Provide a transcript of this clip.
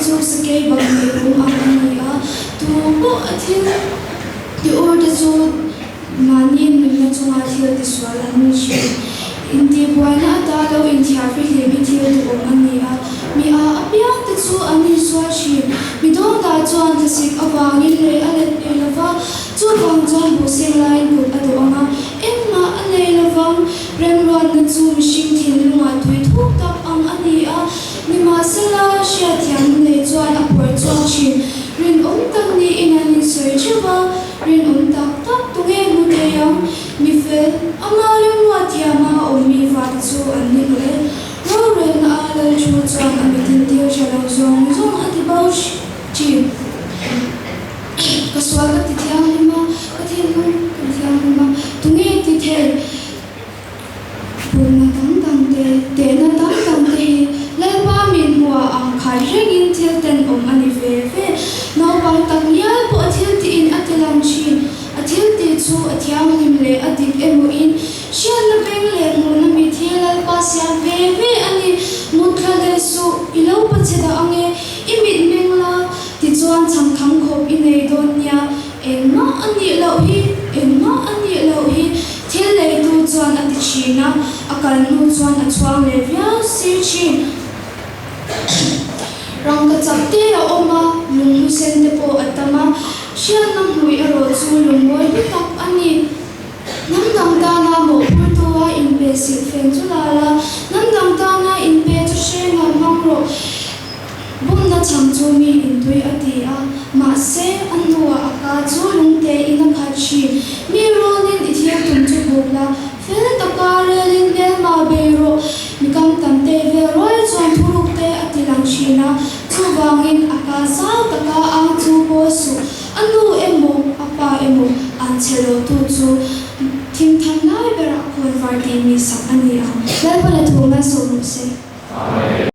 chu sakeibaknei rum ang a ni a, tu pawh a thil ti ur te chu mahni nunna chunga thil tisual an ni thin. Intihbuaina ata lo inthiar fihlim hi thil duhawm a ni a, mi a apiang te chu an insual thin. Mi dawngdai chuan thlasik avangin lei a let peih lo va, chuvang chuan buhseng laiin kut a dawh ang a, engmah a nei lo vang. Remruatna chu mihring thinlungah tui thuk tak ang a ni a, nimahsela hriatthiamna nei chuan a phawrh chhuak thin. Rinawm tak niin an insawi theuh a, rinawm tak tak tunge hmu thei ang? Mi fel, ama remruat thiama a awmmi fate chu an ni hlawh e. Rorelna a lal thu chuan a mitin tir tha lo zawng zawng a ti bo thin. Ka sual ka ti thianghlim a, ka thinlung ka ti thianghlim a, tunge ti thei? Pumna dang dang te, tehna dang dang te hi Lalpa min hmuah ang khai rengin thil tenawm a ni ve ve. Naupang tak ngial pawh a thil tiin a ti lang thin. A thil tih chu a thianghlim leh a dik emaw in hriatna beng leh hmuhna mit hi Lalpa siam ve ve a ni. Mut thla hleh suh, i lo pa chhe dah ange, i mit meng la, tichuan chhangkhang khawp i nei dawn nia. Engmah a nih loh hi, engmah a nih loh hi, thil leitu chuan a ti thin a, a kal hnu chuan a chhuang leh viau si thin. Rangkachak te a awm a, lunghlu sen te pawh a tam a, hriatna hmui erawh chu lungmawi hlu tak a ni. Hnam dang tana mawhphurtu a inpe silhfen chu la la, hnam dang tana inpe chu hrengah hmang rawh. Bumna chhang chu mi intui a ti a, mahse a hnuah a ka chu lungte in a khat thin. Mi rawlin i thil tum chu buk la, fel taka relin hmelma bei rawh. Mi kam tam te vel ruai chuan thuruk te a ti lang thin a, chuvangin a ka zau taka ang chu pawl suh. A nu emaw a pa emaw an che lo tu chu thim tham lai berah khawnvar tih mi sak a ni ang. Lalpana thu malsawm rawh se. Amen.